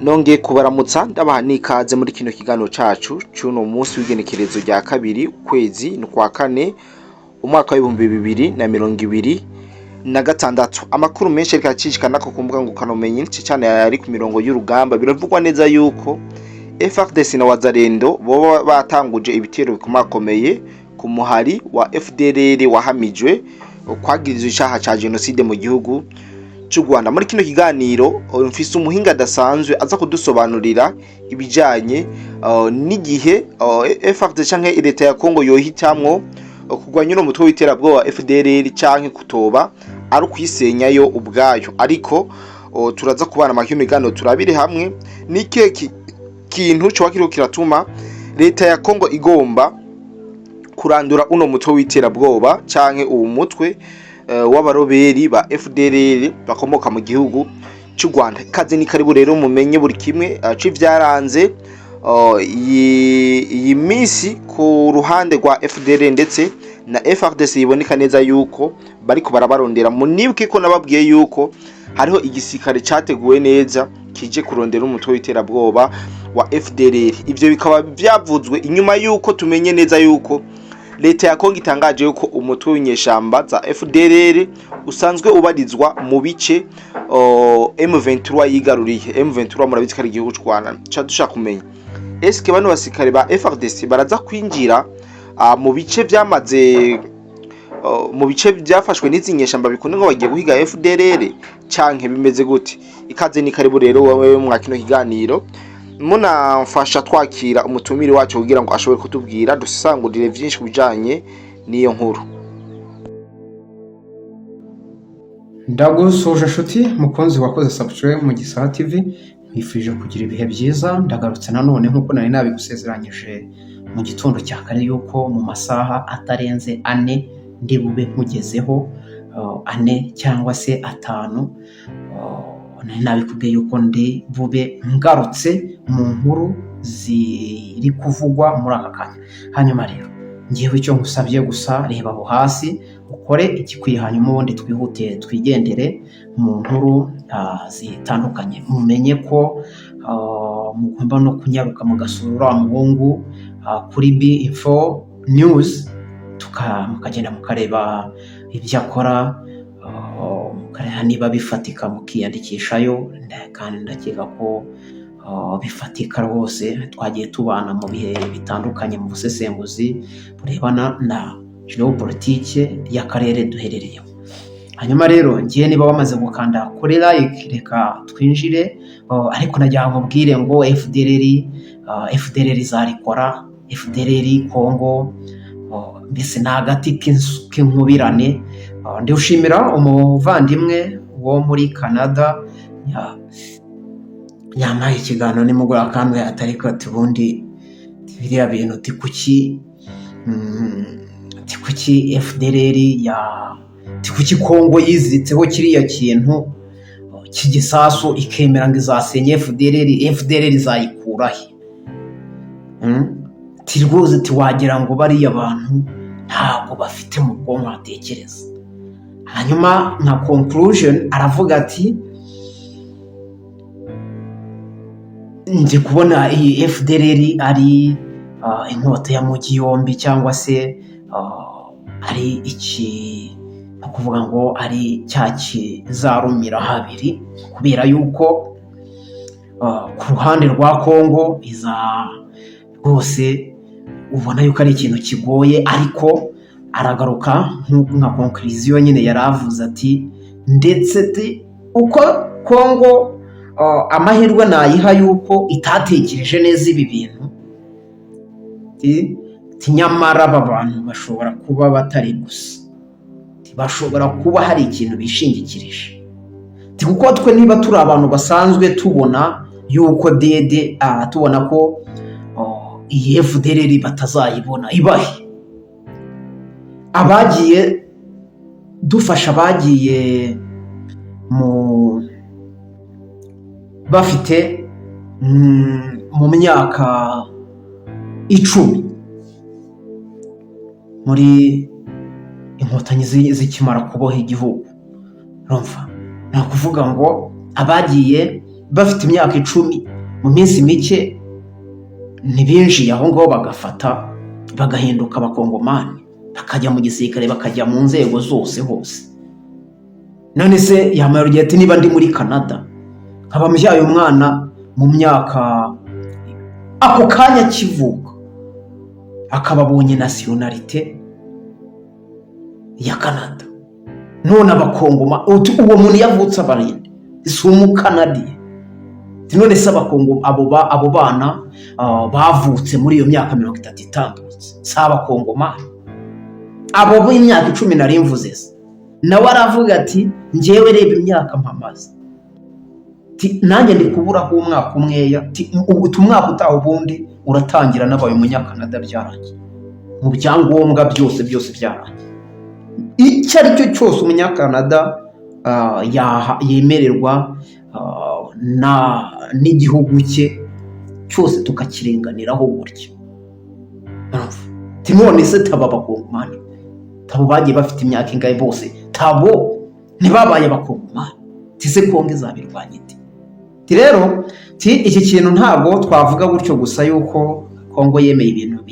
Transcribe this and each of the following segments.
Nongeye kubaramutsa, ndabaha n'ikaze muri kino kiganiro cacu c'uno munsi w'igenekerezo rya 2, ukwezi ni kwa kane, umwaka w'2026. Amakuru menshi ariko aracishikana ko ku mbuga ngurukanabumenyi, cane ari ku mirongo y'urugamba. Biravugwa neza yuko FARDC na Wazalendo boba batanguje ibitero bikomakomeye ku muhari wa FDLR wahamijwe kwagirizwa icaha ca jenoside mu gihugu c'u Rwanda. Muri kino kiganiro mfise umuhinga adasanzwe aza kudusobanurira ibijanye n'igihe FARDC canke leta ya Congo yohitamwo kurwanya uno mutwe w'iterabwoba wa FDLR canke kutoba ari ukwisenyayo ubwayo. Ariko turaza kubana mu kino kiganiro, turabire hamwe n'ikihe kintu coba kiriko kiratuma leta ya Congo igomba kurandura uno mutwe w'iterabwoba canke uwu mutwe w'abaroberi ba FDLR bakomoka mu gihugu c'u Rwanda. Ikaze ni karibu rero mumenye buri kimwe c'ivyaranze iyi minsi ku ruhande rwa FDLR ndetse na FARDC, iboneka neza yuko bariko barabarondera. Munibuke ko nababwiye yuko hariho igisirikare categuwe neza kije kurondera umutwe w'iterabwoba wa FDLR. Ivyo bikaba vyavuzwe inyuma yuko tumenye neza yuko leta ya Kongo itangaje yuko umutwe w'inyeshamba za FDLR usanzwe ubarizwa mu bice M23 yigaruriye. M23 murabizi ko ari igihugu c'u Rwanda. Ca dushaka kumenya, eske bano basirikare ba FARDC baraza kwinjira mu bice vyamaze mu bice byafashwe n'izi nyeshamba bikunde ngo bagiye guhiga FDLR, canke bimeze gute? Ikaze ni karibu rero wowe mwa kino kiganiro, munamfasha twakira umutumire wacu kugira ngo ashobore kutubwira, dusangurire vyinshi kubijanye n'iyo nkuru. Ndagusuhuje nshuti mukunzi wakoze subscribe mu Gisaha TV, nkwifurije kugira ibihe byiza. Ndagarutse nanone nk'uko nari nabigusezeranyije mu gitondo cya kare yuko mu masaha atarenze 4 ndi bube nkugezeho, 4 cyangwa se 5. Nari nabikubwiye yuko ndi bube ngarutse mu nkuru ziri kuvugwa muri aka kanya. Hanyuma rero ngewe icyo nkusabye gusa, reba aho hasi ukore igikwiye, hanyuma ubundi twihute twigendere mu nkuru zitandukanye. Mumenye ko mugomba no kunyaruka mugasura uriya muhungu kuri B Info News, mukagenda mukareba ibyo akora, mukareba niba bifatika, mukiyandikishayo. Kandi ndakeka ko bifatika rwose, twagiye tubana mu bihe bitandukanye mu busesenguzi burebana na geopolitike y'akarere duherereyemo. Hanyuma rero ngiye, niba wamaze gukanda kuri like, reka twinjire. Ariko nagira ngo mbwire ngo FDLR, FDLR izarikora FDLR Congo, mbese ni agati k'inkubirane. Ndiwushimira umuvandimwe wo muri Canada yampaye ikiganiro nimugoroba, akambwira ati: "Ariko," ati, "ubundi biriya bintu," ati, "kuki ati kuki FDLR ya ati kuki Congo yiziritseho kiriya kintu cy'igisasu, ikemera ngo izasenya FDLR, FDLR izayikura he?" Ati rwose, ati wagira ngo bariya bantu ntabwo bafite mu bwonko hatekereza. Hanyuma nka conclusion aravuga ati: "Njye kubona iyi FDLR ari inkota ya mugi yombi, cyangwa se ari iki, ni ukuvuga ngo ari cya kizarumira habiri, kubera yuko ku ruhande rwa Congo iza rwose ubona yuko ari ikintu kigoye." Ariko aragaruka nka conclusion nyine yari avuze ati ndetse ati uko Congo amahirwe nayiha yuko itatekereje neza ibi bintu, ati nyamara aba bantu bashobora kuba batari gusa, ati bashobora kuba hari ikintu bishingikirije, ati kuko twe niba turi abantu basanzwe tubona yuko dede tubona ko iyi FDLR batazayibona ibahe. Abagiye dufasha, abagiye mu bafite mu myaka 10 muri Inkotanyi zikimara kuboha igihugu, urumva ni ukuvuga ngo abagiye Bafite imyaka 10, mu minsi mike ntibinjiye aho ngaho, bagafata bagahinduka Abakongomani, bakajya mu gisirikare, bakajya mu nzego zose hose. None se yambaye urugero ati: "Niba ndi muri Canada, nkaba mbyaye umwana mu myaka, ako kanya akivuka akaba abonye nationalité ya Canada, none Abakongoma uwo muntu yavutse abarinde si Umukanadiye?" None se Abakongo abo bana bavutse muri iyo myaka 30 itambutse si Abakongomani? Abo b'imyaka 10 nari mvuze se? Nawe aravuga ati: "Njyewe reba imyaka mpamaze." Ti, "Nanjye ndi kuburaho umwaka umweya." Ti, "Ubu umwaka utaha ubundi uratangira nabaye Umunyakanada, byarangiye mu byangombwa byose, byose byarangiye." Icyo ari cyo cyose Umunyakanada yemererwa n'igihugu cye cyose tukakirenganiraho gutya. Urumva? Ti, "None se taba Abakongomani, tabo bagiye bafite imyaka ingahe bose, tabo ntibabaye Abakongomani?" Ti, "Se Kongo izabirwanya ite?" Ti rero, ti iki kintu ntabwo twavuga gutyo gusa yuko Kongo yemeye ibintu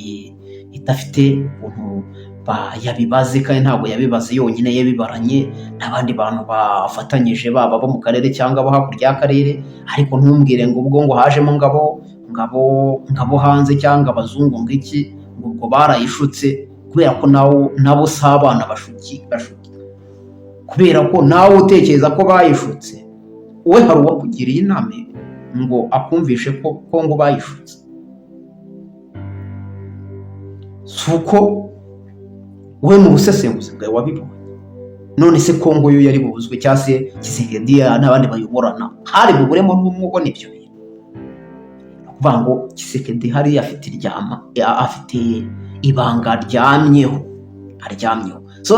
idafite ukuntu yabibaze, kandi ntabwo yabibaze yonyine, yabibaranye n'abandi bantu bafatanyije, baba bo mu karere cyangwa abo hakurya y'akarere. Ariko ntumbwire ngo ubwo ngo hajemo ngabo hanze cyangwa abazungu ngo iki, ngo ubwo barayishutse, kubera ko nabo nabo si abana bashuki bashuki. Kubera ko nawe utekereza ko bayishutse, we hari uwakugiriye inama ngo akumvishe ko Kongo bayishutse? Si uko we mu busesenguzi bwawe wabibonye? None se Kongo yo yari bubuzwe, cyangwa se Tshisekedi n'abandi bayoborana hari buburemo n'umwe ubona ibyo bintu? Ni ukuvuga ngo Tshisekedi hariya afite iryama, afite ibanga aryamyeho, aryamyeho. So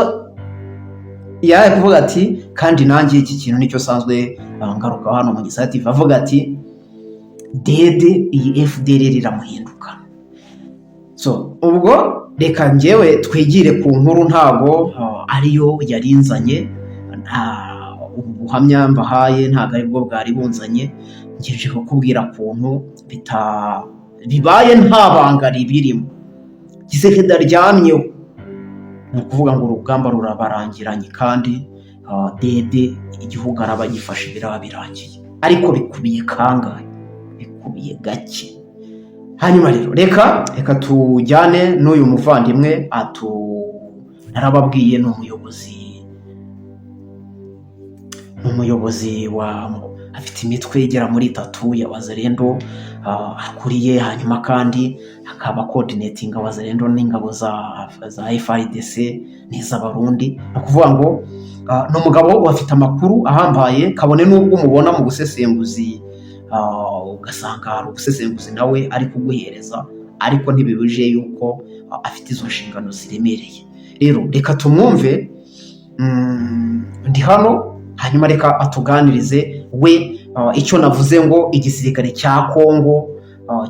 yari kuvuga ati, kandi nanjye iki kintu nicyo sanzwe ngaruka hano mu Gisati, avuga ati: "Dede iyi FDLR iramuhinduka." So ubwo reka njyewe twigire ku nkuru, ntago ariyo yarinzanye. Nta ubu buhamya mbahaye, ntabwo aribwo bwari bunzanye. Ngejeje kukubwira ukuntu bita bibaye, nta banga ribirimo. Tshisekedi aryamyeho, ni ukuvuga ngo urugamba rurabarangiranye, kandi Dede igihugu araba agifashe, biraba birangiye. Ariko bikubiye kangahe? Bikubiye gake. Hanyuma rero reka tujyane n'uyu muvandimwe atu narababwiye, ni umuyobozi wa, afite imitwe igera muri itatu ya Wazalendo akuriye, hanyuma kandi akaba coordinatinga Wazalendo n'ingabo za FARDC n'iz'Abarundi. Ni ukuvuga ngo ni umugabo afite amakuru ahambaye, kabone n'ubwo umubona mu busesenguzi, ugasanga hari ubusesenguzi nawe ari kuguhereza, ariko ntibibujije yuko afite izo nshingano ziremereye. Rero reka tumwumve. Ndi hano, hanyuma reka atuganirize we icyo navuze ngo igisirikare cya Kongo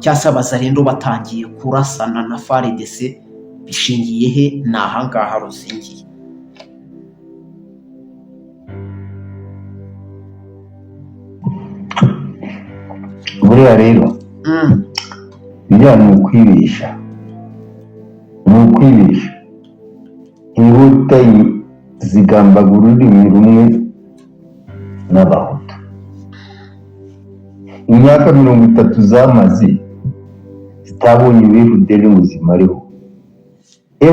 cyangwa se Abazalendo batangiye kurasana na FARDC bishingiye he? Ni ahangaha ruzingiye. Buriya rero biriya ni ukwibesha, ni ukwibesha. Inkotanyi zigambaga ururimi rumwe n'Abahutu. Imyaka 30 zamaze zitabonye FDLR ngo zimareho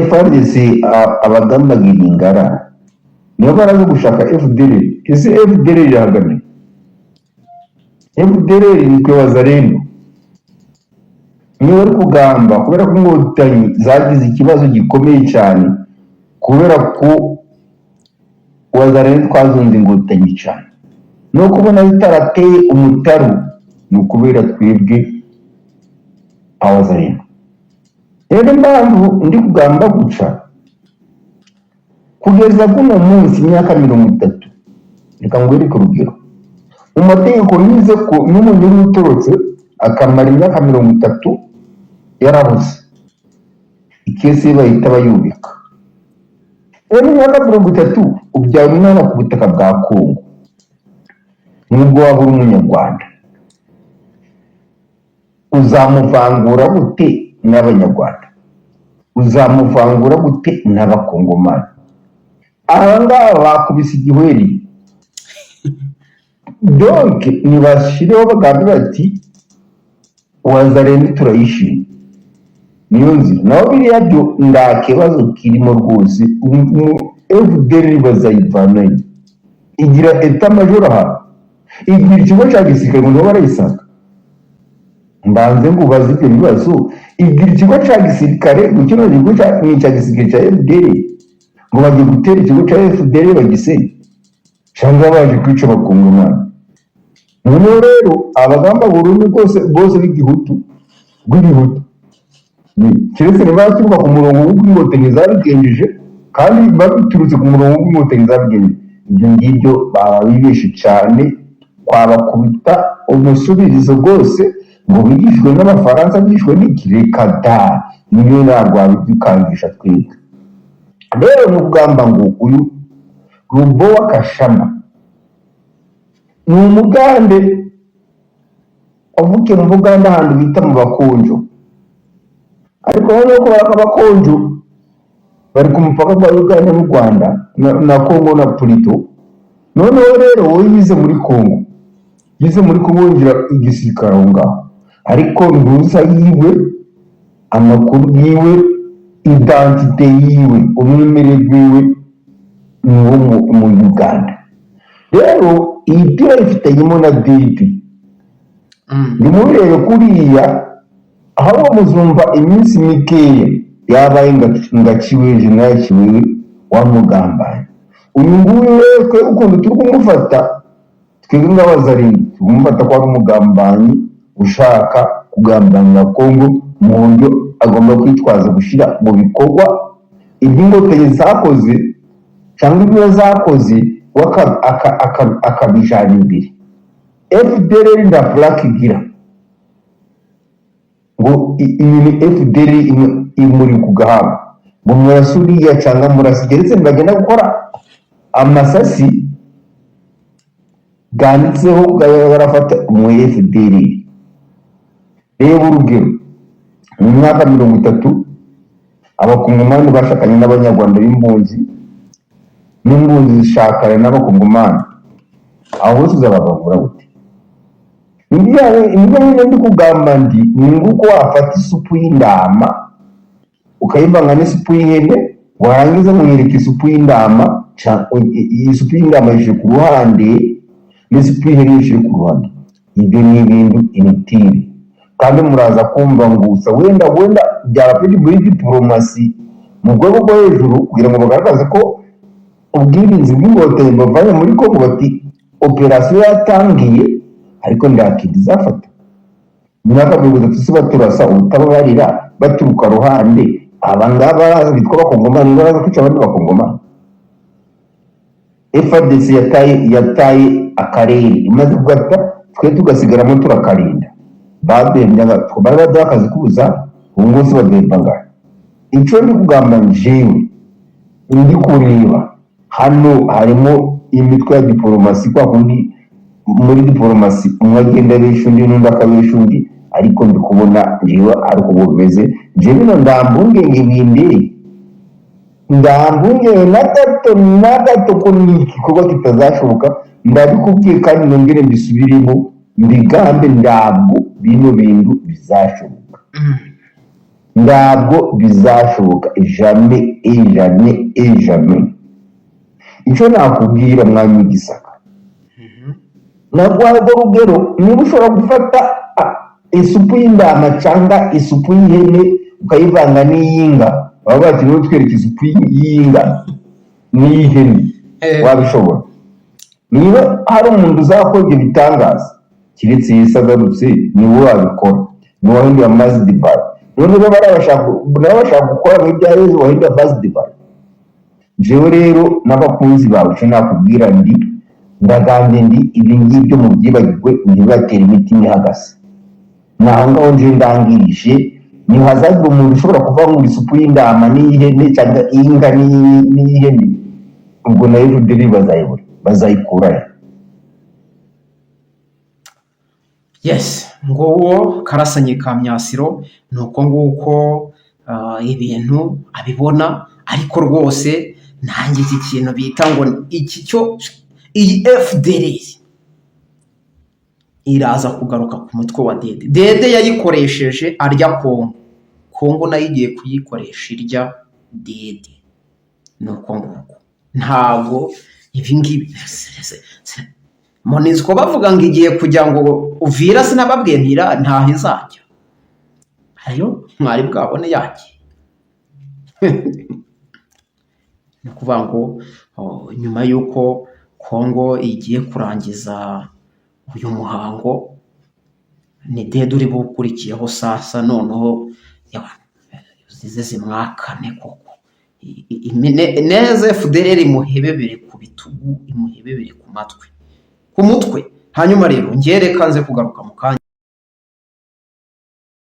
FARDC, abagambaga iringara niyo baraza gushaka FDLR. Ese FDLR irahagamye? FDLR ni twe Wazalendo niyo bari kugamba, kubera ko Inkotanyi zagize ikibazo gikomeye cyane, kubera ko Wazalendo twazunze Inkotanyi cyane. No kubona zitarateye umutaru ni ukubera twebwe Abazalendo. Rero impamvu ndi kugamba guca kugeza kuno munsi, imyaka 30, reka ngwereke urugero. Mu mategeko nize ko n'umunyururu utorotse akamara imyaka 30 yarabuze, ikesi ye bahita bayubika. Rero imyaka 30 ubyara umwana ku butaka bwa Kongo, nubwo waba uri Umunyarwanda. Uzamuvangura gute n'Abanyarwanda? Uzamuvangura gute n'Abakongomani? Aba ngaba bakubise igihweri. Donc nibashireho bagambe bati Wazalendo turayishima, niyo nzira. Naho biriya byo nta kibazo kirimo rwose. FDLR bazayivanayo, igira état-major ahantu, igira ikigo cya gisirikare ngo nibo barayisaka. Mbanze ngo ubaze ibyo bibazo. Igira ikigo cya gisirikare ngo kino kigo ni icya gisirikare cya FDLR, ngo bagiye gutera ikigo cya FDLR bagisenye, cyangwa baje kwica Abakongomani? Noneho rero abagamba burundu rwose bose b'igihutu rw'igihutu, keretse ntibaturuka ku murongo w'inkotanyi zabigenjeje, kandi babiturutse ku murongo w'inkotanyi zabigenjeje, ibyo ngibyo baba bibeshe cyane. Twabakubita umusubirizo rwose ngo bigishwe n'Abafaransa, bigishwe n'iki? Reka da, ibyo ntabwo wabidukangisha twebwe. Rero ni ukugamba ngo uyu Rubowa Kashama ni Umugande wavukiye mu Bugande, ahantu bita mu Bakonjo. Ariko noneho kubera ko Abakonjo bari ku mupaka gwa Uganda n'u Rwanda na Kongo na Purito, noneho rero wowe yize muri Kongo, yize muri Kongo, yinjira igisirikare aho ngaho. Ariko ntuza yiwe, amakuru yiwe, identité yiwe, umwimerere wiwe ni uwo mu Uganda. Rero iyi deal ifitanyemo na DP. Nimubirebe kuriya, ahubwo muzumva iminsi mikeya yabaye ngaciwe jenerali Kiwewe wamugambanye. Uyu nguyu rero twe ukuntu turi kumufata, twebwe nk'Abazarindi turi kumufata ko ari umugambanyi ushaka kugambanira Kongo mu buryo agomba kwitwaza gushyira mu bikorwa ibyo Inkotanyi zakoze cyangwa ibyo zakoze, we akabijana imbere. FDLR nta plaque igira ngo iyi ni FDLR imuri ku gahanga, ngo murase uriya cyangwa murase, keretse bagenda gukora amasasi ganditseho barafata umu FDLR. Reba urugero, mu myaka 30 Abakongomani bashakanye n'Abanyarwanda b'impunzi, n'impunzi zishakana n'Abakongomani. Aho hose uzababavura gute? Nibyo nyine ndi kugamba ndi ni nguko wafata isupu y'indama ukayivanga n'isupu y'ihene, warangiza mwereka isupu y'indama, isupu y'indama yishyire ku ruhande n'isupu y'ihene yishyire ku ruhande. Ibyo ni ibintu inutile. Kandi muraza kumva ngo gusa wenda wenda byaba biri muri diporomasi mu rwego rwo hejuru kugira ngo bagaragaze ko ubwirinzi bw'Inkotanyi bavanye muri Kongo, bati operasiyo yatangiye, ariko nta kintu izafata. Mu myaka 30 se baturasa ubutababarira baturuka ruhande, aba ngaba baraza bitwa Abakongomani, baraza kwica abandi Bakongomani. FARDC yataye akarere, imaze kugata twe tugasigaramo turakarinda. Baduhembye, bari baduha akazi k'ubuzamu, ubu ngubu se baduhemba angahe? Icyo ndi kugamba njyewe, ndi kureba hano harimo imitwe ya diporomasi, kwa kundi muri diporomasi umwe agenda abesha undi n'undi akabesha undi. Ariko ndi kubona njyewe ari uko bimeze. Njyewe bino ndambungenge bindeye, ndambungenge na gato na gato ko ni igikorwa kitazashoboka. Ndabikubwiye kandi nongere mbisubiremo mbigambe, ntabwo bino bintu bizashoboka. Ntabwo bizashoboka, jamais et jamais et jamais. Icyo nakubwira, mwami Gisaka, naguha urwo rugero: niba ushobora gufata isupu y'indama cyangwa isupu y'ihene ukayivanga n'iy'inga, baba bati niba twereka isupu y'inga n'iy'ihene, wabishobora? Niba hari umuntu uzakora ibyo bitangaza, keretse Yesu agarutse, niwe wabikora, niwe wahinduye amazi divayi. None niba nabo bashaka gukora nk'ibya Yesu wahinduye amazi divayi. Jewe rero n'abakunzi bawe, icyo nakubwira, ndi ndagambye ndi ibyo ngibyo mubyibagirwe, ntibibatere imitima ihagaze. Ni aho ngaho nje ndangirije. Ntihazagira umuntu ushobora kuvangura isupu y'indama n'iy'ihene cyangwa iy'inka n'iy'ihene, ubwo nayo FDLR bazayibura, bazayikurahe? Yes, nguwo Karasanyi ka Myasiro, ni uko nguko ibintu abibona. Ariko rwose nanjye iki kintu bita ngo iki cyo, iyi FDLR iraza kugaruka ku mutwe wa Dede. Dede yayikoresheje arya Kongo, Kongo nayo igiye kuyikoresha irya Dede. Ni uko nguko, ntabwo ibi ngibi MONUSCO bavuga ngo igiye kujya ngo Uvira, sinababwiye ntira ntaho izajya, ayo mwari bwabone yagiye. Ni ukuvuga ngo nyuma y'uko Kongo igiye kurangiza uyu muhango, ni Dede uri bukurikiyeho. Sasa noneho zize zimwakane koko neza, FDLR imuhebebere ku bitugu, imuhebebere ku matwi, ku mutwe. Hanyuma rero ngereka nze kugaruka mu kanya.